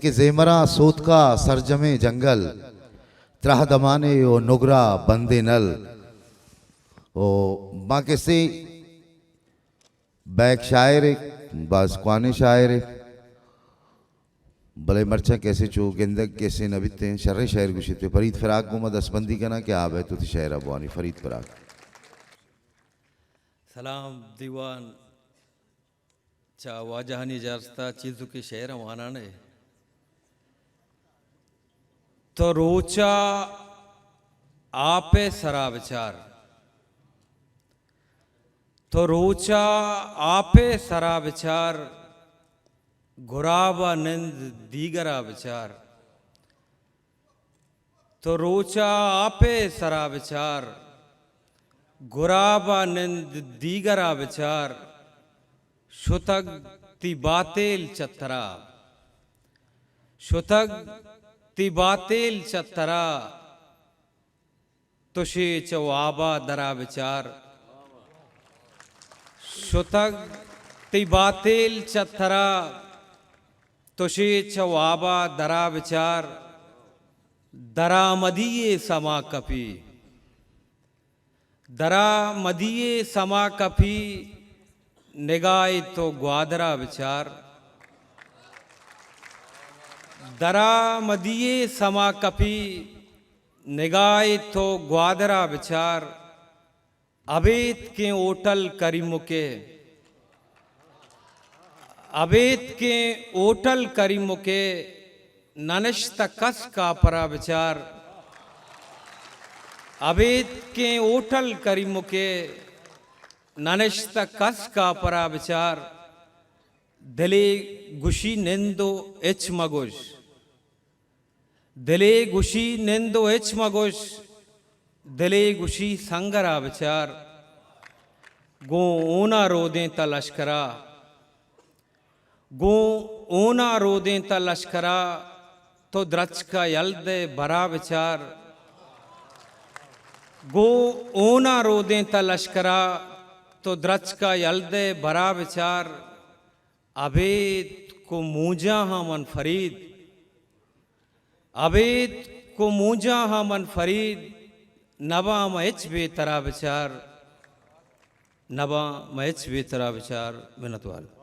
کہ زیمراں سوتکا سرجمیں جنگل، ترہ دمانے و نگرا بندیں نل۔ و ما کسے بیک شاعر، باز کوانیں شاعر، بلے مرچاں کسے چو گندگ کسے نہ بیتیں، شریں شعر گوشیت۔ فرید فراق گوں ما دستبندی کناں کہ آ بیت وتی شعر ء بوانی۔ فرید فراق۔ سلام دیوان، چہ واجہانی اجازت ء چیزکے شعر ء وانان ء۔ تو روچ ء آپ ء سرا بچار، تو روچ ء آپ ء سرا بچار، گراب ء نند دیگر ء بچار۔ تو روچ ء آپ ء سرا بچار، گراب ء نند دیگر ء بچار۔ شتگ تئی باتیل چہ ترا، شتگ تئی باتیل چہ ترا، تو شے چہ واب ء درا بچار۔ شتگ تئی باتیل چہ ترا، تو شے چہ واب ء درا بچار۔ درآمدی ء سما کپی، درآمدی ء سما کپی، نگاہ ء تو گوادر ء بچار۔ درآمدی ء سما کپی، نگاہ ء تو گوادر ء بچار۔ ابیتکیں ہوٹل کریمک ء، ابیتکیں ہوٹل کریمک ء، ننشتہ کس کاپر ء بچار۔ ابیتکیں ہوٹل کریمک ء، ننشتہ کس کاپر ء بچار۔ دلے گوشی نند و ہچ مگوش، دلے گوشی نند و ہچ مگوش، دلے گوشی سنگر ء بچار۔ گوں اونا رودینتہ لشکر ء، گوں اونا رودینتہ لشکر ء، تو درچک ء یل دئے برا بچار۔ گوں اونا رودینتہ لشکر ء، تو درچک ء یل دئے برا بچار۔ ابیتک و مونجاہاں من فرید، ابیتک و مونجاہاں من فرید، نباں من ہچ بے ترا بچار، نباں من ہچ بے ترا بچار۔ منتوار۔